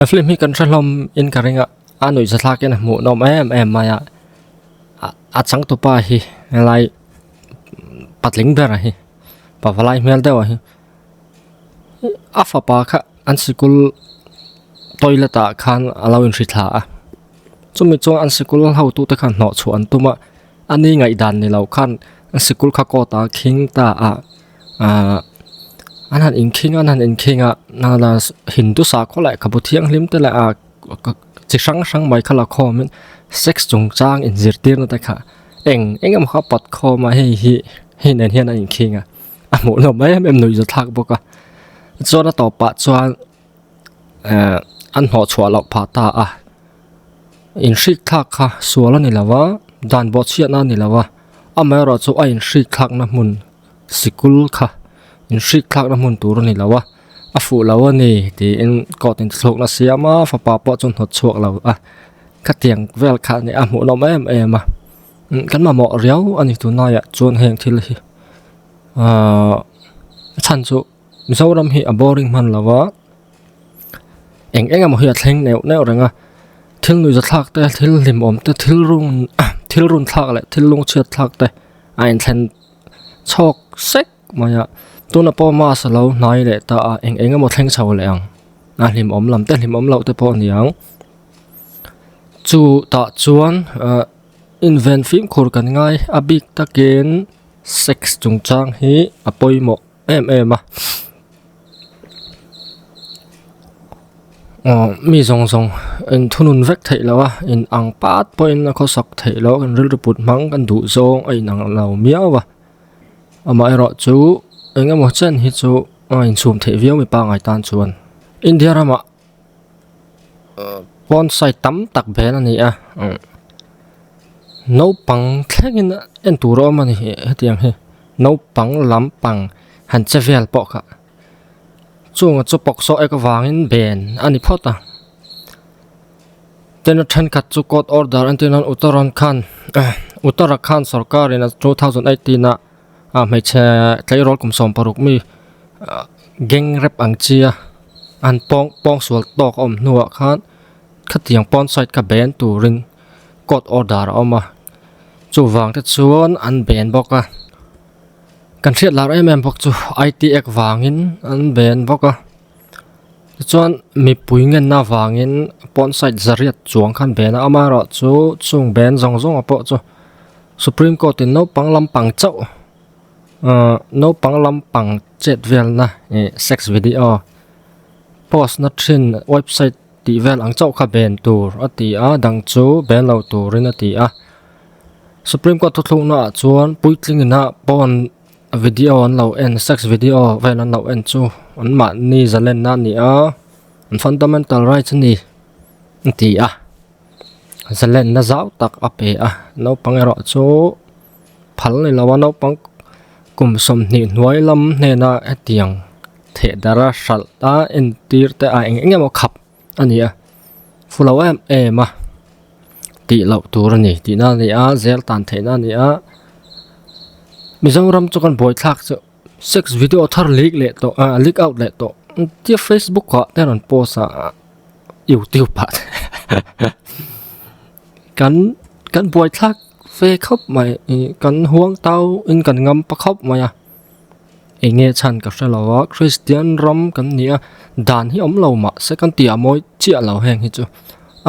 Film hi kan hre hlawm in ka ring a a nuihza thlak in a hmuh nawm em em mai a a changtupa hi helai patling ber a hi pavalai hmel deuh a hi a fapa kha an sikul toilet ah khan a lo inhri thla a chumi chuan an sikul hotu te khan hnawh chhuah an tum a ani ngaihdan ni lo khan an sikul kha court ah a khing ta a. Ahh an han inkhing a an han inkhing a Hindu sakhaw leh khabu thianghlim te leh ah chi hrang hrang mai kha la khawm in sex chungchang inzirtir na te kha eng eng emaw kha a pawt khawm a hei hi hei nen hian a inkhing a a hmuh hlawm em em nuih zathlak bawk a chuan a tawpah chuan ehh an hnawh chhuah loh phah ta a inhrik thlak kha sual a ni lo va dan bawhchhiatna a ni lo va amaherawhchu a inhrik thlakna hmun. Sikul kha inhrik thlakna hmun tur a ni lo a, a fuh lo a ni tiin court in thlukna siam a, fapa pawh chu hnawt chhuak lo a, khatiang vel kha a ni a hmuh nawm em em a, kan mamawh riau a ni tunlaiah chuan heng thil hi ahh a chhan chu Mizoram hi a boring hman lo a, eng eng emaw hi a thleng neuh neuh reng a, thil nuihza thlak te thil hlimawm te thil run thil run thlak leh thil lungchhiat thlak te a inthlen. Chhawk sek mai a, tuna pawh mask a lo hnai leh ta a, eng eng emaw thleng chho leh ang, a hlimawm lam te hlimawm loh te pawh a ni ang. Chu tah chuan ah inven fimkhur kan ngai a bik takin sex chungchang hi a pawimawh em em a. Aw mi zawng zawng in thunun vek theih loh a in ang pat pawhin a khawsak theih loh kan rilru put hmang kan duh zawng a inang lo miau a amaherawh chu eng emaw chen hi chu a inchhum theih viau mi pangngai tan chuan India ramah pawn side tam tak vel a ni a naupang thlengin en tur a awm a ni hetiang hi naupang lampang han che vel pawh kha. Chunga chu pawksawh ek avangin ben a ni phawt a. Tin a thenkhat chu court order an tih nan Uttarakhand Uttarakhand sorkarin a 2018 ah a hmeichhe tleirawl kum 16 mi gang rape ang chi a an pawng pawngsual tawk a awm hnuah khan khatiang pawn side kha ben turin court order a awm a. Chuvang te chuan an ben bawk a. Kan hriat lar em em bawk chu IT Act vangin an ben bawk a tichuan mipui ngenna vangin pawn side zariat chuang khan ben a amaherawh chu chung ben zawng zawng ah pawh chu Supreme Court in naupang lampang chauh ahh naupang lampang chet velna ih sex video post na thin website tih vel ang chauh kha ben tur a ti a dang chu ben lo turin a ti a. Supreme Court thuthlukna ah chuan puitling ina pawn video an lo en sex video vel an lo en chu an mahni zalenna a ni a an fundamental rights a ni a ti a zalenna zau tak a pe a naupang erawh chu phal ni lo a naupang kum 20 hnuai lam hnena hetiang theh dara hralh a entir te a eng eng emaw khap a ni a fu lo em em a tih loh tur a ni tih na a ni a zel tan theih na a ni a Mizoram chu kan buai thlak chu sex video thar leak leh tawh ah leak out leh tawh tia facebook ah te rawn post a youtube ah te kan kan buai thlak ve khawp mai ih kan huang tau in kan ngam pa khawp mai a. Eng nge chhan ka hre lo a Christian ram kan ni a dan hi awm lo mah se kan tih ah mawi chiah lo heng hi chu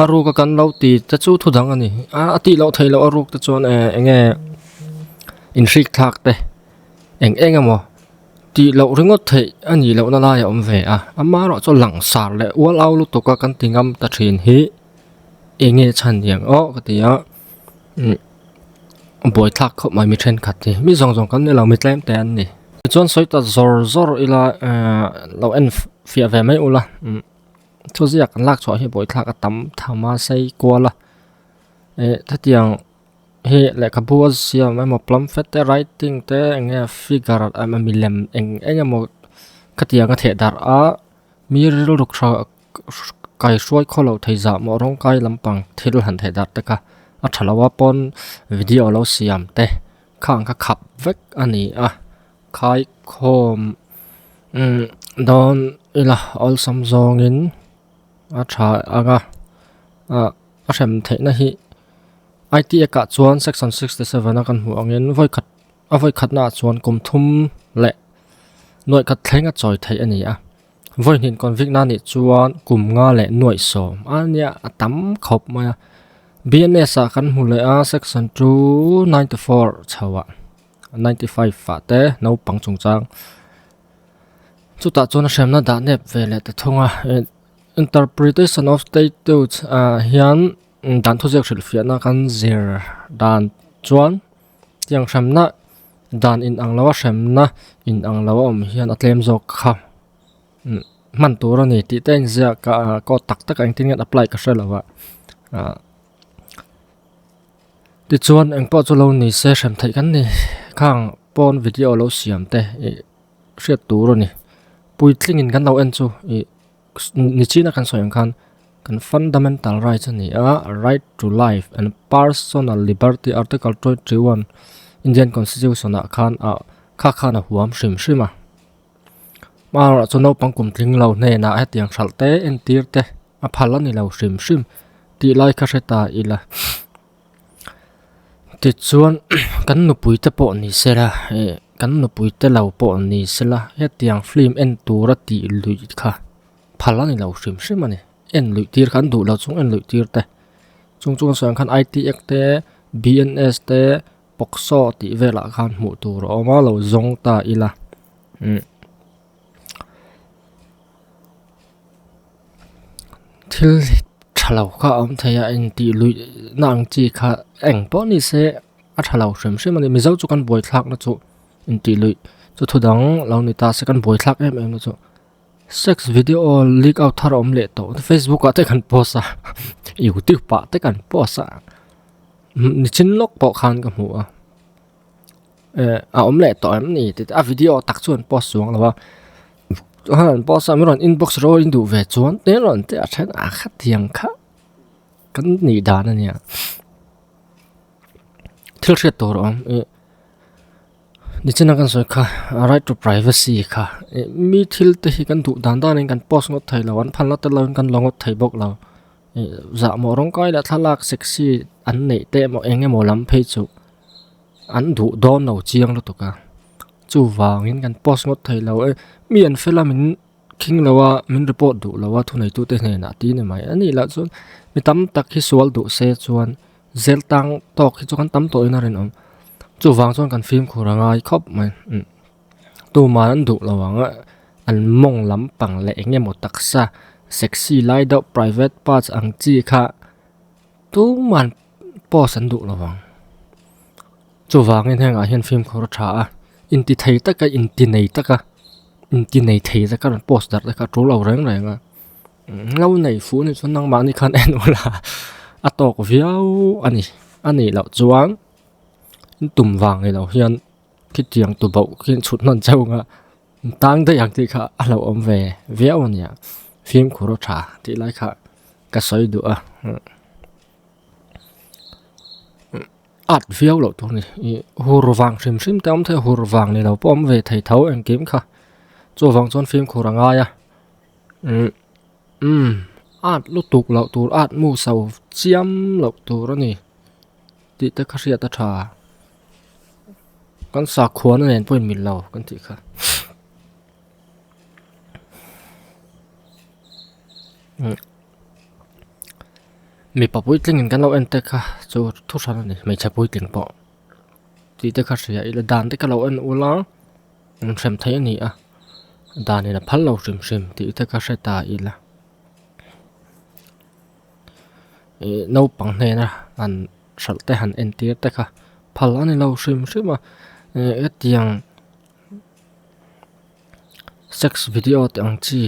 a ruk a kan lo ti te chu thu dang a ni a a tih loh theih loh a ruk te chuan eh eng nge inhrik thlak te eng eng emaw tih loh ringawt theih a nih loh na lai a awm ve a amaherawh chu langsar leh ual au lutuk a kan ti ngam ta thin hi eng nge chhan niang aw ka ti a umm. Buai thlak khawp mai mi thenkhat hi mi zawng zawng kan ni lo mi tlem te an ni tichuan sawi ta zawr zawr ila ehh lo en fiah ve mai ula umm thu ziak kan lak chhuah hi buai thlak a tam tham a sei kual a eh hetiang hi lehkhabu a siam emaw plumfet te writing te eng nge figure emaw milem eng eng emaw khatiang a theh darh a mi rilru tha Kai hruai khaw lo thei zah maw rawng kai lampang thil han theih darh te kha a tha lo a pawn video lo siam te khang kha khap vek a ni a khai khawm umm dawn ila awlsam zawngin. a tha ang a ah a hrem theihna hi I_T Act ah chuan section 67 a kan hmuh angin vawikhat a vawikhatna ah chuan kum thum leh nuaih khat thleng a chawi theih a ni a vawihnih convict na nih chuan kum nga leh nuaih sawm a nia a tam khawp mai a B_N_S ah kan hmu leh a section 294 chho ah 95 ah te naupang chungchang chutah chuan a hremna dah nep ve leh ta thung a interpretation of statute ah hian dan thuziak hrilhfiahna kan zir dan chuan tiang hremna dan inang lo a hremna inang lo a awm hian a tlem zawk kha hman tur a ni tih te a inziak a code tak tak ah engtin nge an apply ka hre lo a ah. Tichuan engpawh chu lo ni se hrem theih kan ni khang pawn video lo siam te ih hriat tur a ni puitlingin kan lo en chu ih nichina kan sawi ang khan kan fundamental rights a ni a right to life and personal liberty article 21 Indian constitution ah khan ah kha khan a huam hrim hrim a amaherawhchu naupang kum tling lo hnenah hetiang hralh te entir te. A phal a ni lo hrim hrim tih lai kha hre ta ila. Tichuan kan nupui te pawh ni sela ih kan nupui te lo pawh ni sela hetiang film en tura tih luih kha phal a ni lo hrim hrim a ni. En luih tir kha an duh lo chung en luih tir te chung chu kan sawi ang khan I_T Act te B_N_S te POCSO tih velah khan hmuh tur a awm a lo zawng ta ila umm. Thil tha lo kha a awm thei a intih luih na ang chi kha eng pawh ni se a tha lo hrim hrim a ni mizo chu kan buai thlak na chu intih luih chu thu dang lo ni ta se kan buai thlak em em na chu sex video leak out thar a awm leh tawh facebook ah te kan post a youtube ah te kan post a nichin lawk pawh khan ka hmu a. Eh a awm leh tawh em ni tih te a video tak chu an post chuang lo a an post a min rawn inbox rawh in duh ve chuan te rawn ti a then a khatiang kha kan nih dan a nia thil hriat tur a awm ih nichina kan sawi kha right to privacy kha ih mi thil te hi kan duh dan dan in kan post ngawt thei lo an phalna tel lo in kan la ngawt thei bawk lo ih zahmawh rawng kai leh thlalak sexy an neih te emaw eng emaw lam phei chu. An duh dawn lo chiang lutuk a, chuvangin kan post ngawt thei lo e, mi an fel a min khing lo a, min report duh lo a thuneitute hnenah ti ni mai. A nih lah chuan mi tam tak hi sual duh se chuan zel tang tawk hi chu kan tam tawhin a rinawm. Chuvang chuan kan fimkhur a ngai khawp mai umm tuman an duh lo ang a, an mawng lampang leh eng emaw taksa sexy lai deuh private parts ang chi kha tuman post an duh lo vang. Chuvangin hengah hian fimkhur a tha a, inti thei taka inti nei taka inti nei thei taka rawn post darh te kha a tul lo reng reng a. Lo nei fuh anih chuan nangmahni khan en ula a tawk viau a ni. A nih loh chuan in tum vang ni lo hian khitiang tubauh khi an chhut hman chauh ang a, tang daih ang tih kha a hlauhawm ve viau a nia. Fimkhur a tha tih lai kha ka sawi duh a. At viau loh tur a ni ih hur vang hrim hrim te a awm thei a hur vang ni lo pawh a awm ve thei tho engkim kha chuvang chuan fimkhur a ngai a umm umm at lutuk loh tur at mu so chiam loh tur a ni tih te kha hriat a tha kan sakhuana nen pawh inmil lo kan tih kha. Mipa puitlingin kan lo en te kha chu thu hran a ni hmeichhe puitling pawh tih te kha hria ila dan te kha lo en ula in hrem theih a ni a dan in a phal lo hrim hrim tih te kha hre ta ila ih naupang hnena han hralh te han entir te kha phal a ni lo hrim hrim a ih hetiang sex video te ang chi.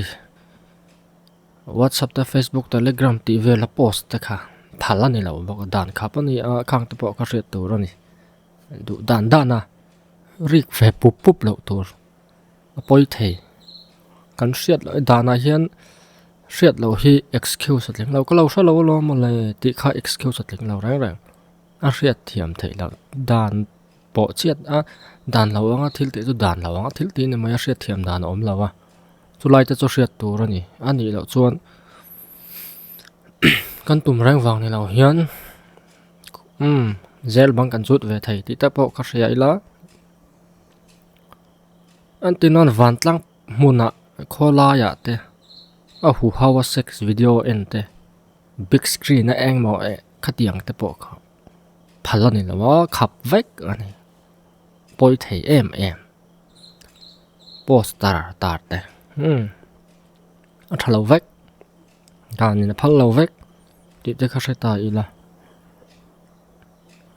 Whatsapp te Facebook Telegram tih vela post te kha phal a ni lo bawk a dan khap a ni a khang te pawh kha hriat tur a ni duh dan dan a rik ve pup pup loh tur a pawi thei kan hriat loh danah hian hriat loh hi excuse a tling lo ka lo hre lo alawm mawle tih kha excuse a tling lo reng reng a hriat thiam theih loh dan pawh chiat a dan lo anga thil tih chu dan lo anga thil tih a ni mai a hriat thiam dan a awm lo a. Chulai te chu hriat tur a ni. A nih loh chuan Kan tum reng vang ni lo hian umm zel bang kan chut ve thei tih te pawh ka hria ila. An ti nawn vantlang hmunah khawlaiah te a huho a sex video en te big screen a engmaw eh khatiang te pawh kha phal a ni lo a khap vek a ni pawi thei em em poster tar te umm a tha lo vek danin a phal lo vek tih te kha hre ta ila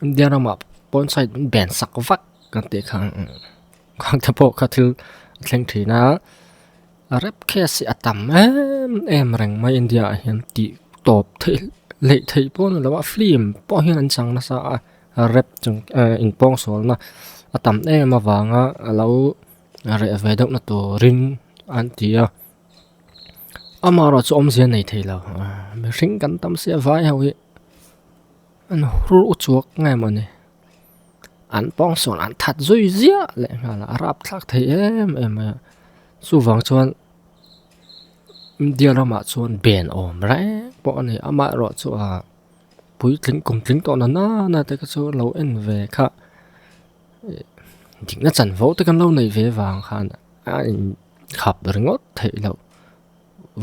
India ramah pawn side an ben sak vak kan tih kha khang te pawh kha thil a thleng thin a rep case hi a tam em em reng mai India ah hian tih tawp theih hleih theih pawh a ni lo a film pawh hian an chang nasa a rep chung eh inpawng sualna a tam em avanga a lo reh ve deuh na turin an ti a amaherawhchu awmzia nei thei lo mihring kan tam sia vai ho hi. An hur u chuak nge maw ni an pawng sawn an that zui ziah leh nghal a a rapthlak thei em em mai a chuvang chuan India ramah chuan ben awm reng pawh a ni amaherawh chu ah puitling kum tling tawh na nana te kha chu lo en ve kha dikna chanvo te kan lo nei ve vang khan a in khap ringawt theih loh.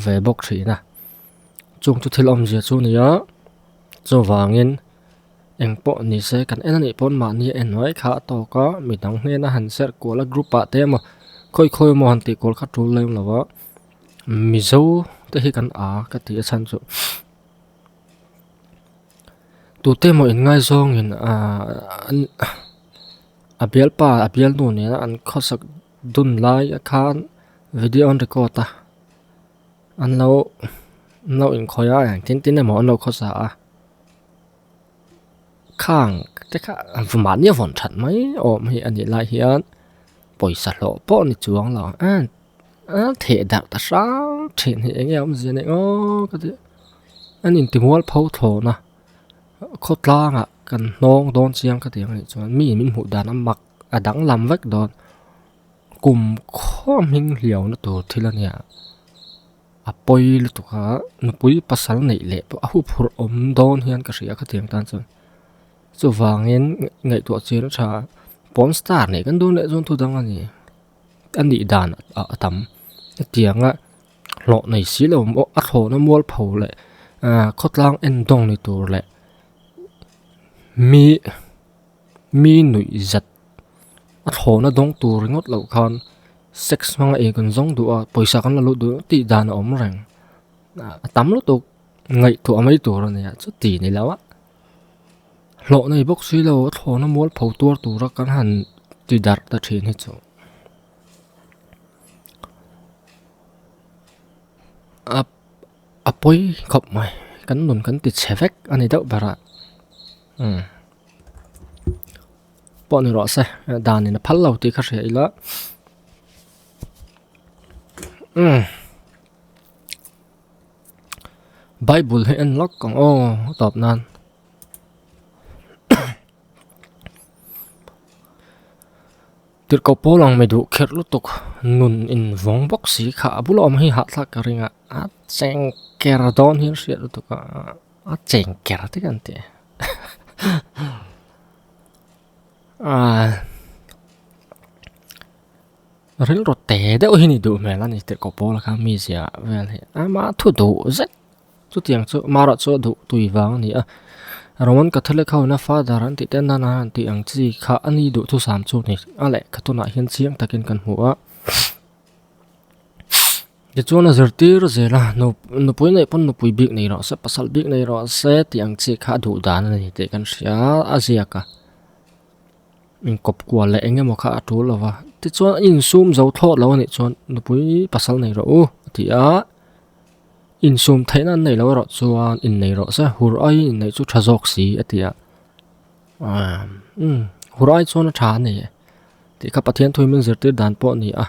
ve bawk thin a chung chu thil awmzia chu a ni a chuvangin eng pawh ni se kan en a nih pawn mahni a en mai kha a tawk a midang hnena han serh kual a group ah te emaw khawi khawi emaw han tih kual kha tul lem lo a mizo te hi kan a ka tih a chhan chu tute emaw inngaizawngin ahh an a bialpa a bialnu nena an khawsak dun lai a khan video an record a an lo an lo inkhawih a engtin tin emaw an lo khawsa a khang te kha mahni a vawn that mai awm hi a nih lai hian pawisa hlawh pawh a ni chuang lo a a theh darh ta hrang thin hi eng nge awmzia nei aw ka ti an intimual pho thlawn a khawtlangah kan hnawng dawn chiang ka ti ang anih chuan mi min hmuh dan a mak a danglam vek dawn kum khaw hming hliau na tur thil a nia a pawi lutuk a nupui pasal neih leh pawh a huphurh awm dawn hian ka hria khatiang tan chuan chuvangin ngaihtuah chian a tha pawn star neih kan duh leh chuan thu dang a ni a nih dan a tam hetianga hlawh nei si lo maw a thlawhna mualpho leh ah khawtlang en dawng ni tur leh mi. Mi nuih zat a thlawhna dawng tur ringawt loh khan sex hmanga ei kan zawng duh a pawisa kan la lut duh tih dan a awm reng a tam lutuk ngaihtuah mai tur a nia chuti ni lo a hlawh nei bawk si lo a thlawhna mualpho tuar tura kan han ti darh ta thin hi chu a a pawi khawp mai kan nun kan ti chhe vek a ni deuh ber a umm. Pawh ni rawh se danin a phal lo tih kha hria ila umm bible hi en lawk ang aw a tawp nan tirhkoh pawl ang mai duh kherh lutuk nun in vawng bawk si kha a bula awm hi hahthlak ka ring a a cheng ker dawn hian hriat lutuk a. A cheng ker te kan ti ah rilru te deuh hi ni duh hmel a ni tih kawp pawl kha mi zia vel hi ama thu duh zet chutiang chu amaherawh chu a duh tui vang a ni a Roman Catholic ho ina father an tih te nana an tih ang chi kha a ni duhthusam chu a ni a lehkha tunah hian chiang takin kan hmu a. Tichuan a zirtir zel a, nupui neih pawn nupui bik nei rawh se, pasal bik nei rawh se tih ang chi kha a duh dan a ni tih kan hria a ziak a. Inkawp kual leh eng emaw kha a tul lo va, tichuan a insum zo thlawt lo a nih chuan nupui pasal nei rawh u a ti a, insum theihna an neih loh erawh chuan innei rawh se, hur aiin inneih chu tha zawk si a ti a, umm hur ai chuan a tha a ni tih kha Pathian thuin min zirtir dan pawh a ni a.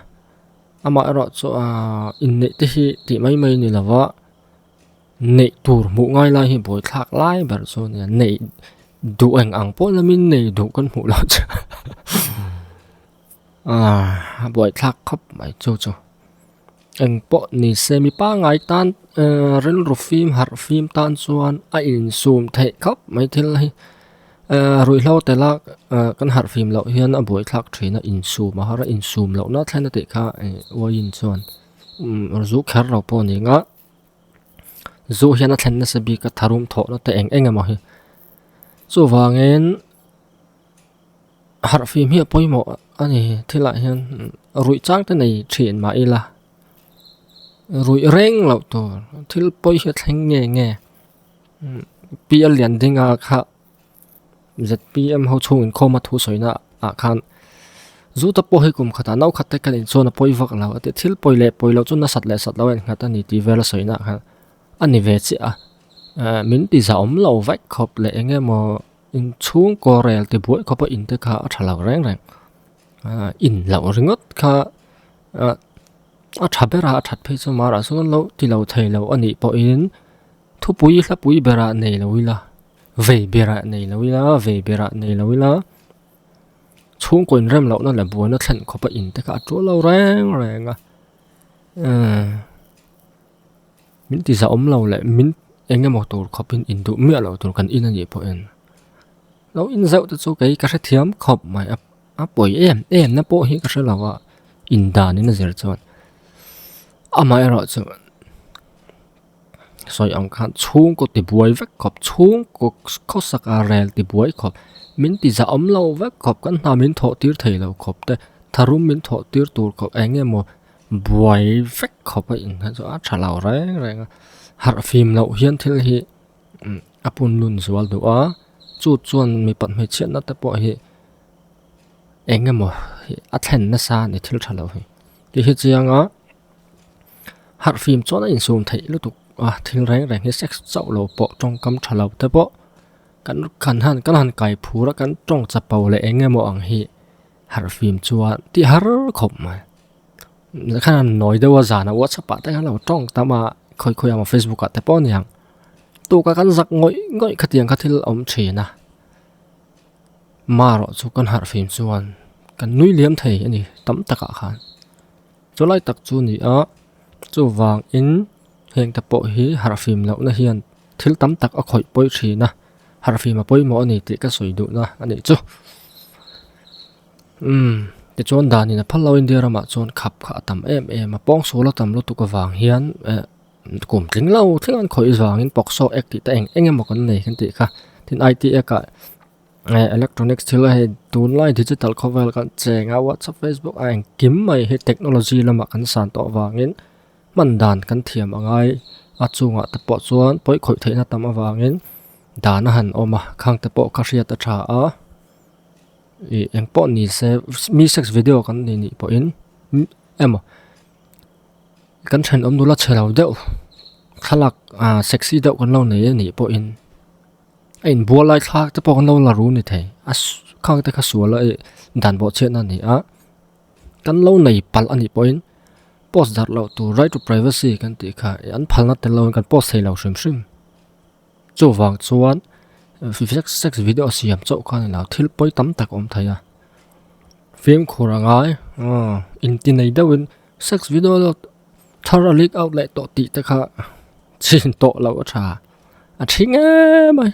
Amah erawh chu aaa inneih te hi tih mai mai ni lova neih tur hmuh ngai lai hi buaithlak lai ber chu a nia neih duh eng ang pawh lamin nei duh kan hmuh loh chu aaa buaithlak khawp mai chu chu. Eng pawh ni se mi pangngai tan ehh rilru fim harh fim tan chuan a insum theih khawp mai thil hi ehh ruihhlo tel a ehh kan harh fim loh hian a buaithlak thin a insum a har a insum lohna thlen a tih kha ih uaiin chuan umm zu kher lo pawh a ni ang a zu hian a thlen nasa bik a tharum thawhna te eng eng emaw hi chuvangin. Harh fim hi a pawimawh a ni thilah hian ruih chang te nei thin mah ila ruih reng loh tur thil pawi hi a thleng nge nge P L Liandinga kha Z P M ho chhung inkhawm a thu sawi na ah khan zu te pawh hi kum khatah no khat te khan inchuan a pawi vak lo a ti thil pawi leh pawi loh chu nasat leh sat loh a innghat a ni tih vel a sawi na ah khan a ni ve chiah a eh min ti zahawm lo vek khawp leh eng emaw. Inchhungkaw rel ti buai khawpa in te kha a tha lo reng reng ah in loh ringawt kha ah a tha ber a a that phei chu marah chuan lo ti lo thei lo a nih pawhin thupui hlapui berah nei lo ila vei berah nei lo ila vei berah nei lo ila chhungkaw inrem lohna leh buaina thlen khawpa in te kha a tul lo reng reng a umm. Min ti zahawm lo leh min eng emaw tur khawpin induh miah loh tur kan in a nih pawhin lo in zeuh te chu kei ka hrethiam khawp mai a a pawi em em na pawh hi ka hre lo a in danin a zir chuan amaherawh chu sawi ang khan chhungkaw ti buai vek khawp chhungkaw khawsak a rel ti buai khawp min ti zahawm lo vek khawp kan hna min thawh tir thei lo khawp te tharum min thawh tir tur khawp eng emaw. Buai vek khawp a in kha chu a tha lo reng reng a harh fim loh hian thil hi a pun lun zual duh a chu chuan mipat hmeichhiatna te pawh hi eng emaw hi a thlen nasa a ni thil tha lo hi ti hi chiang a harh fim chuan a insum theih lutuk a thil reng reng hi sex chauh lo pawh tawngkam tha lo te pawh kan kan han kan han kai phur a kan tawng chapo leh eng emaw ang hi harh fim chuan tih har khawp mai. Khan an nawi deuh a zan a whatsapp ah te khan lo tawng tam a khawi khawi emaw facebook ah te pawh a ni ang tuk a kan zak ngawih ngawih khatiang kha thil a awm thin a marawh chu kan harh fim chuan kan nui liam thei a ni tam takah khan chu lai tak chu a ni a chuvangin heng te pawh hi harh fim lohna hian thil tam tak a khawih pawi thin a harh fim a pawimawh a ni tih ka sawi duhna a nih chu. Umm tichuan danin a phal lo India ramah chuan khap kha a tam em em a pawngsual a tam lutuk avang hian eh kum tling lo thleng an khawih vangin POCSO act tih te eng eng emaw kan nei kan tih kha tin I_T act ah eh electronics thil a hei tunlai digital khawvel kan cheng a whatsapp facebook a engkim mai hi technology lamah kan san tawh avangin hman dan kan thiam a ngai a chungah te pawh chuan pawi khawih theihna tam avangin dan a han awm a khang te pawh kha hriat a tha a. Ih eng pawh ni se mi sex video kan nei nih pawhin emaw kan thenawm nula chhe lo deuh thlalak ah sexy deuh kan lo nei anih pawhin a inbual lai thlak te pawh kan lo la ru ni thei a khang te kha sual a ih dan bawh chhiatna a ni a kan lo nei palh anih pawhin post darh loh tur right to privacy kan tih kha an phalna tel loin kan post thei lo hrim hrim. Chuvang chuan sex video siam chauh kha a ni lo thil pawi tam tak a awm thei a fimkhur a ngai aw inti nei deuhin sex video thar a leak out leh tawh tih te kha chhin tawh loh a tha a thi nge mai.